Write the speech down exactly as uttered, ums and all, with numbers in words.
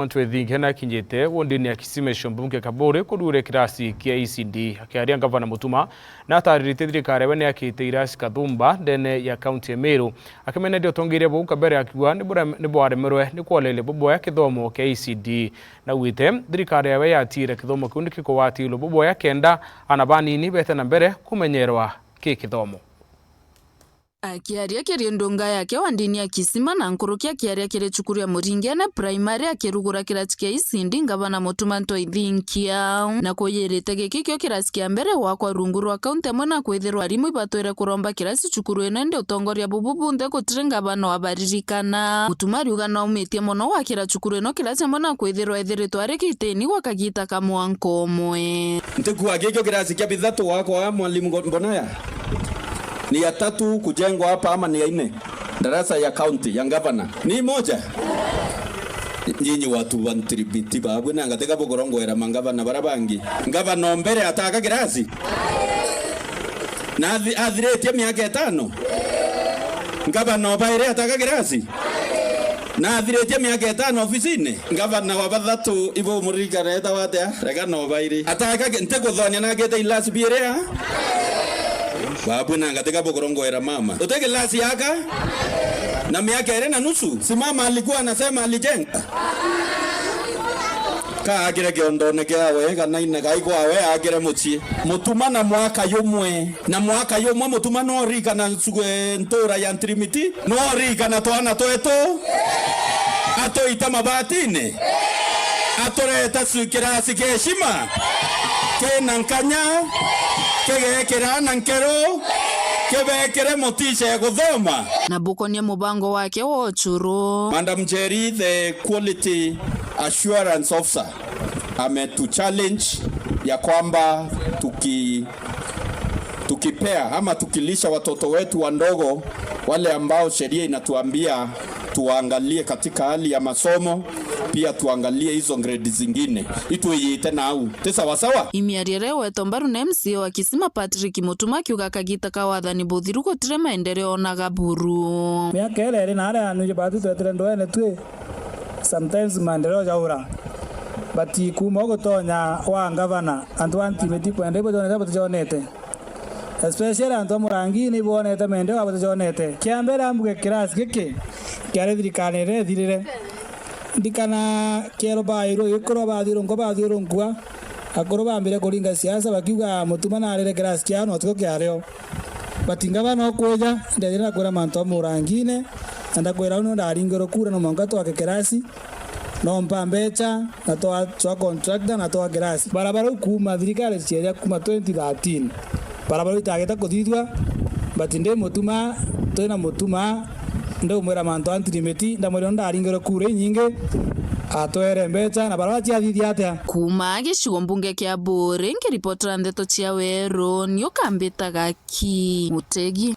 Antu ethingi na akinyite wondini ya Kisima Ichombo mbunge Kaburi kuruire kirasi kia E C D. Akiaria, Ngavana Mutuma natariritie thirikari yawe ni akite irasi kathumba ndene ya kaunti ya Meru. Akimeneria utongeria buu kabere akiuga ni bura-, ni bwaremerwe ni kwoleria buboya kithomo kia E C D. Naugite thirikari yawe yatire kithomo kiu ni kikugwatirwe buboya kenda ana banini bete na mbere kumenyerwa ki kithomo. Akiaria kiri ndunga yake wondini ya Kisima na nkuruki akiaria kiri cukuru ya Muringene Primary akirugura kirasi kia E C D, Ngavana Mutuma ntoithinkia na kuyirite giki kio kirasi kia mbere gwakwa rungu rwa kaunti amwe na kwithirwa arimu ibatwire kuromba kirasi cukuru ino, indi utongoria bubu bunthe gutiri ngavana wabaririkana. Mutuma ariuga naumitie mono gwakira cukuru ino kirasi amwe na kwithirwa ithiritwe ari gitini gwa kagita ka mwanka umwe. Ntikua gikio kirasi kia bithatu gwakwa mwalimu Ngo-, Mbonaya. Ni ya tatu kujengwa hapa ama ni ya nne? Darasa ya county ya gavana ni moja. Nyinyi watu wa ntiribiti babwe na ngatega bukurongwera mangavana bara bangi. Ngavana o mbere ataka kirasi? Na athi-, athiritie miaka itano? Ngavana o bairi ataka kirasi? Na athiritie miaka itano ofisini? Ngavana wa bathatu ibo muririkana etagwa atia? Rega no bairi. Ataka ki-, ntikuthonia na agite ilasi biiri a? Babwe na ngatiga bukurongwera mama. Uti kilasi yaka? Na miaka iri na nusu? Si mama alikuwa anasema alijenga? Ka akire kiondone kiawe, kana ine kai kwawe, akire mucii. Mutuma na mwaka yumwe. Na mwaka yumwe Mutuma no urikana nsugu, eh, ntura ya Ntirimiti? No urikana twana twetu? Atuita mabatini? Atureta su-, kirasi kia heshima? Kina nkanya? Kigekira na nkero? Kibekire motisha ya kuthoma? Na bukonia mubango wake wa ucuru. Madam Njeri, the quality assurance officer, ametuchallenge ya kwamba tuki-, tukipea ama tukilisha watoto wetu wandogo wale ambao sheria inatuambia tuwaangalie katika hali ya masomo, pia tuangalie hizo grade zingine. Itwiyite nau. Ti sawa sawa? Imiario iria igwetwa mbaru na M C A wa Kisima Patrick Mutuma akiuga kagita ka wathani buthiru gutire maendeleo ona gaburu. Miaka iria iri na aria anwije batu twetire ndwene twi. Sometimes maendeleo jaura. But kuuma ugutonya wa ngavana, antu ba Ntirimiti kwenda ibo jonete batijonete. Especially antu a Murangini ibonete maendeleo abo batijonete. Kia mbere ambuge kirasi giki kiari thirikari iria ithirire. Ndikana kiero bairwe gikurwa bathiurunkwa bathiurunkua. Akuru bambire kuringa siasa bakiuga Mutuma narire kirasi kiao na utuku kiario. But ngavana ukwija, ndethire ndakwira mantu a Murangine, na ndakwira uu nio ndaringirwe kura no mwanka twake kirasi, no mpa mbecha, na twa, twa contractor, na twa kirasi. Barabara iu kuuma thirikari cieja kuuma twenty thirteen. Barabara iu itagete kuthithua, but ndi Mutuma, twina Mutuma, ndaumwira mantu a Ntirimiti, ndamwira uu ndaringirwe kura inyingi, atwere mbecha, na barabara ciathithia atia? Kuuma gicigo mbunge kia Buuri, nkiripotera ndeto cia Weru, ni ukambitaga ki Mutegi.